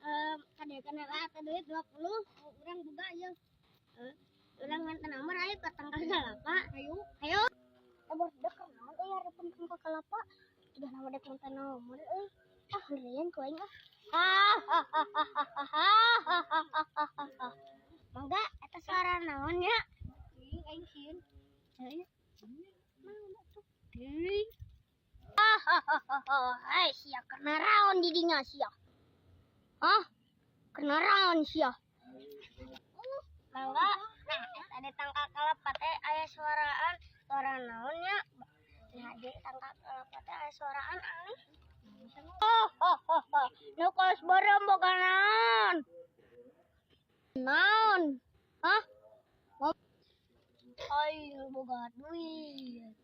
Kadekan lah teh duit 20 urang boga ieu. Urang nganten nomor ayo ke tangkal kalapa. Ayo. Ayo. Barudak naon euy hareupeun tangkal kalapa. Udah nama dek minta nomor euy. Ah, heureun ku aing ah. Ah. Mangga eta suara naon nya? Aing aing sieun. Heuh. Naon atuh? Teuing. Hai sia kena raon di dinya sia. Hah? Kena raon sia. Mangga, nah eta di tangkal kalapa teh aya suaraan, suara naon nya? Nah, di tangkal kalapa teh aya suaraan aneh. Oh, oh, oh, oh. Nu kos beureum boga naon? Naon? Hah? Aing boga duit.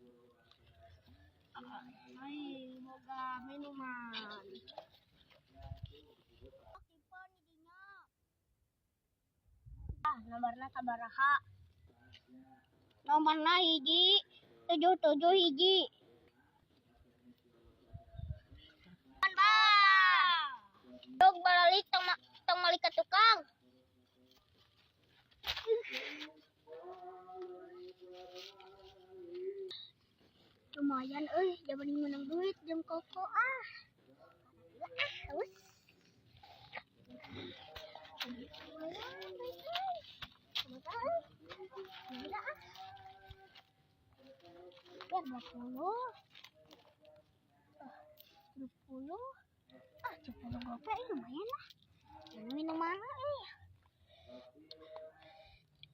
Aing boga minuman. Ah, nomorna sabaraha? Nomorna 1 7 7 1. Dog baralik tong malik ka tukang. Lumayan euy, jaman menang duit jeung koko ah. Ah, haus. Lumayan duit euy. Kumaha euy? Gila ah. Ya 20. Ah, 20. Ah, 10 gope lumayan lah. Mana minuman euy.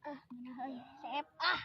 Ah, bener euy, seep ah.